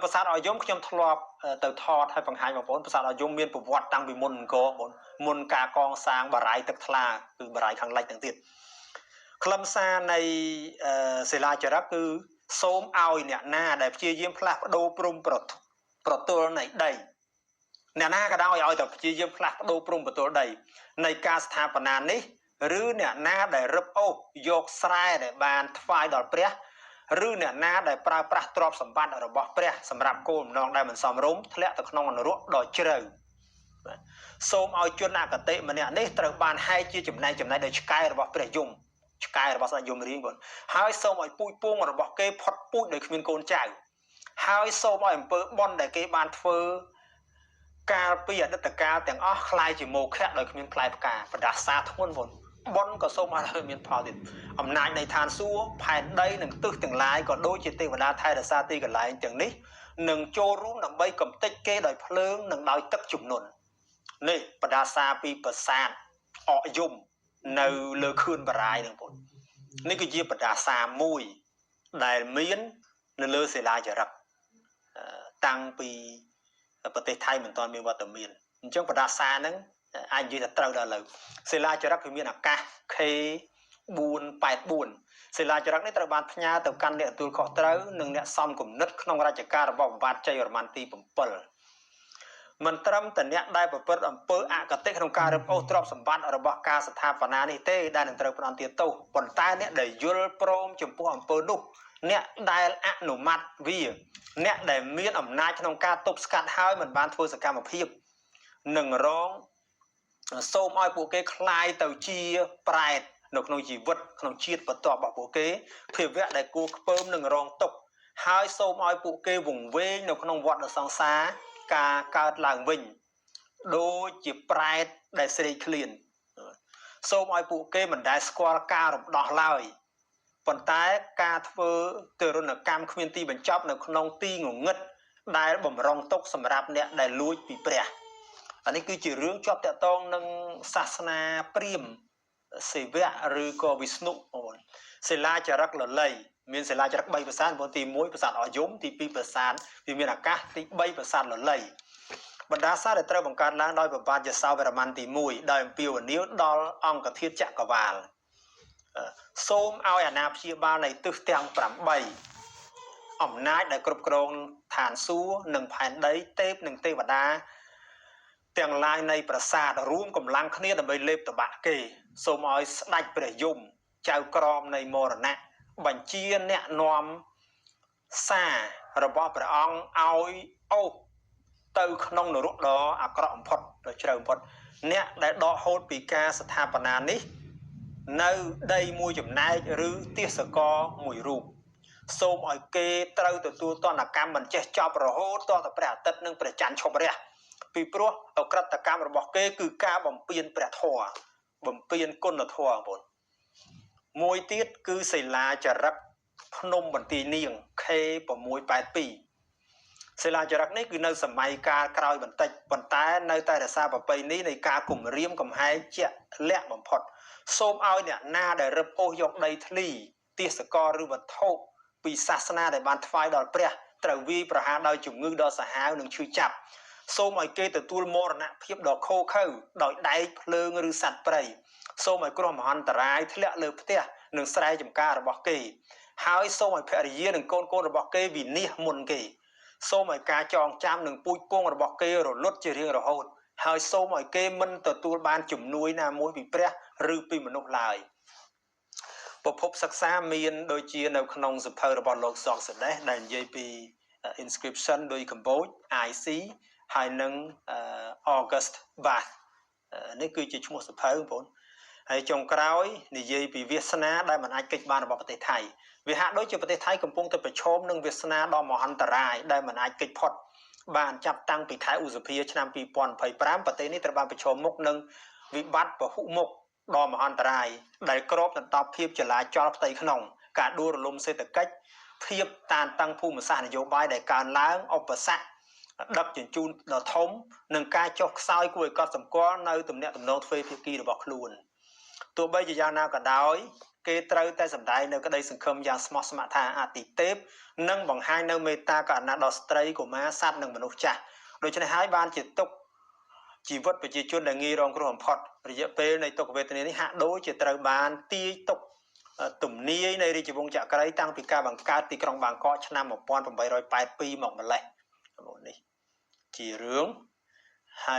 ប្រាសាទអយមខ្ញុំធ្លាប់ទៅថតឲ្យបង្ហាញបងប្អូនប្រាសាទអយមមានប្រវត្តិតាំងពីមុនអង្គរបងប្អូនមុនការកងសាងបារាយទឹកថ្លាគឺបារាយខាងលិចទាំងទៀតខ្លឹមសារនៃសិលាចារឹកគឺសូមឲ្យអ្នកណាដែលព្យាយាមផ្លាស់ប្ដូរព្រំប្រទល់នៃដីអ្នកណាក៏ដោយឲ្យតែព្យាយាមផ្លាស់ប្ដូរព្រំប្រទល់ដីនៃការស្ថាបនានេះឬអ្នកណាដែលរឹបអូសយកស្រែដែលបានថ្វាយដល់ព្រះឬអ្នកណាដែលប្រើប្រាស់ទ្រព្យសម្បត្តិរបស់ព្រះសម្រាប់គោលបំណងដែលមិនសមរម្យធ្លាក់ទៅក្នុងនរកដ៏ជ្រៅសូមឲ្យជនអគតិម្នាក់នេះត្រូវបានហែកជាចំណែកចំណែកដោយឆ្កែរបស់ព្រះយមឆ្កែរបស់ស្ដេចយមរាជបងហើយសូមឲ្យពូជពងរបស់គេផុតពូជដោយគ្មានកូនចៅហើយសូមឲ្យអំពើបុណ្យដែលគេបានធ្វើកាលពីអតីតកាលទាំងអស់คล้ายជាមោខៈដោយគ្មានផ្លែផ្កាបដាសាធ្ងន់បងបុណ្យក៏សូមឲ្យមានផលទៀតអំណាចនៃឋានសួគ៌ផែនដីនិងទិសទាំងឡាយក៏ដូចជាទេវតាថែរក្សាទីកន្លែងទាំងនេះនឹងចូលរួមដើម្បីកំទេចគេដោយភ្លើងនិងដោយទឹកជំនន់នេះបដាសាពីប្រាសាទអកយមនៅលើខឿនបារាយនឹងបងនេះគឺជាបដាសាមួយដែលមាននៅលើសិលាចារឹកតាំងពីប្រទេសថៃមិនទាន់មានវត្តមានអញ្ចឹងបដាសាហ្នឹងអាចនិយាយថាត្រូវដល់ឥឡូវសិលាចារឹកវាមានអាកាស K484 សិលាចារឹកនេះត្រូវបានផ្ញើទៅកាន់អ្នកទទួលខុសត្រូវនិងអ្នកសំគំនិតក្នុងរជ្ជកាលរបស់សម្បត្តិជ័យវរ្ម័នទី7មិនត្រឹមតែអ្នកដែលប្រព្រឹត្តអំពើអគតិក្នុងការរឹបអូសទ្រព្យសម្បត្តិរបស់ការស្ថាបនានេះទេដែលនឹងត្រូវផ្ដន្ទាទោសប៉ុន្តែអ្នកដែលយល់ព្រមចំពោះអំពើនោះអ្នកដែលអនុម័តវាអ្នកដែលមានអំណាចក្នុងការទប់ស្កាត់ហើយមិនបានធ្វើសកម្មភាពនឹងរងសូមឲ្យពួកគេคลายទៅជាប្រែតនៅក្នុងជីវិតក្នុងជាតិបន្ទាប់របស់ពួកគេភាវៈដែលគួរខ្ពើមនឹងរងទុក្ខហើយសូមឲ្យពួកគេវង្វេងនៅក្នុងវដ្តសង្សារការកើតឡើងវិញដូចជាប្រែតដែលស្រេកឃ្លានសូមឲ្យពួកគេមិនដែលស្គាល់ការរំដោះឡើយប៉ុន្តែការធ្វើទរណកម្មគ្មានទីបញ្ចប់នៅក្នុងទីងងឹតដែលបំរុងទុកសម្រាប់អ្នកដែលលួចពីព្រះអានេះគឺជារឿងជាប់តាក់ទងនឹងសាសនាព្រាហ្មណ៍សិវៈឬក៏វិស្ណុបងប្អូនសិលាចារឹកលលៃមានសិលាចារឹក3ប្រាសាទបងប្អូនទី1ប្រាសាទអយមទី2ប្រាសាទវាមានអាកាសទី3ប្រាសាទលលៃបណ្ដាសាដែលត្រូវបង្កើតឡើងដោយព្រះបាទយសោវរ្ម័នទី1ដោយអំពាវនាវដល់អង្គធាតុចក្រវាលសូមឲ្យអាណាព្យាបាលនៃទិសទាំង8អំណាចដែលគ្រប់គ្រងឋានសួគ៌និងផែនដីទេពនិងទេវតាទាំងឡាយនៃប្រាសាទរួមកម្លាំងគ្នាដើម្បីលេបតបាក់គេសូមឲ្យស្ដេចព្រះយមចៅក្រមនៃមរណៈបញ្ជាអ្នកនាំសាររបស់ព្រះអង្គឲ្យអូសទៅក្នុងនរកដ៏អាក្រក់បំផុតដ៏ជ្រៅបំផុតអ្នកដែលដកហូតពីការស្ថាបនានេះនៅដីមួយចំណែកឬទាសករមួយរូបសូមឲ្យគេត្រូវទទួលទណ្ឌកម្មមិនចេះចប់រហូតទាល់តែព្រះអាទិត្យនិងព្រះច័ន្ទឈប់រះពីព្រោះអក្រិតកម្មរបស់គេគឺការបំពានព្រះធម៌បំពានគុណធម៌បងប្អូនមួយទៀតគឺសិលាចារឹកភ្នំបន្ទាយនាង K682 សិលាចារឹកនេះគឺនៅសម័យកាលក្រោយបន្តិចប៉ុន្តែនៅតែរក្សាប្រពៃណីនៃការគំរាមកំហែងជាក់លាក់បំផុតសូមឲ្យអ្នកណាដែលរឹបអូសយកដីធ្លីទាសករឬវត្ថុពីសាសនាដែលបានថ្វាយដល់ព្រះត្រូវវាយប្រហារដោយជំងឺដ៏សាហាវនិងឈឺចាប់សូមឲ្យគេទទួលមរណភាពដ៏ឃោរឃៅដោយដែកភ្លើងឬសត្វព្រៃសូមឲ្យគ្រោះមហន្តរាយធ្លាក់លើផ្ទះនិងស្រែចម្ការរបស់គេហើយសូមឲ្យភរិយានិងកូនៗរបស់គេវិនាសមុនគេសូមឲ្យការចងចាំនិងពូជពងរបស់គេរលត់ជារៀងរហូតហើយសូមឲ្យគេមិនទទួលបានជំនួយណាមួយពីព្រះឬពីមនុស្សឡើយប្រភពសិក្សាមានដូចជានៅក្នុងសភៅរបស់លោកសកសដេសដែលនិយាយពី inscription ដោយ Cambodia IC ហើយនឹង August Bath នេះគឺជាឈ្មោះសភៅបងប្អូនហើយចុងក្រោយនិយាយពីវាសនាដែលមិនអាចគេចបានរបស់ប្រទេសថៃវាហាក់ដូចជាប្រទេសថៃកំពុងតែប្រឈមនឹងវាសនាដ៏មហន្តរាយដែលមិនអាចគេចផុតបានចាប់តាំងពីខែឧសភាឆ្នាំ2025ប្រទេសនេះត្រូវបានប្រឈមមុខនឹងវិបត្តិពហុមុខដ៏មហន្តរាយដែលគ្របដណ្ដប់ភាពចលាចលផ្ទៃក្នុងការដួលរលំសេដ្ឋកិច្ចភាពតានតឹងភូមិសាស្ត្រនយោបាយដែលកើនឡើងឧបសគ្គដឹកជញ្ជូនដ៏ធំនិងការចុះខ្សោយគួរឲ្យកត់សម្គាល់នៅទំនាក់ទំនងទ្វេភាគីរបស់ខ្លួនទោះបីជាយ៉ាងណាក៏ដោយ គេត្រូវតែសម្ដែងនៅក្តីសង្ឃឹមយ៉ាងស្មោះស្ម័គ្រថា អតិទេពនឹងបង្ហាញនៅមេត្តាករុណាដល់ស្ត្រី កុមារ សត្វ និងមនុស្សចាស់។ ដូច្នេះហើយបានជាទុកជីវិតប្រជាជនដែលងាយរងគ្រោះបំផុត រយៈពេលនៃទុក្ខវេទនានេះហាក់ដូចជាត្រូវបានទាយទុកទំនាយនៃរាជវង្សចក្រីតាំងពីការបង្កើតទីក្រុងបាងកកឆ្នាំ1882មកម្លេះ។ នេះជារឿង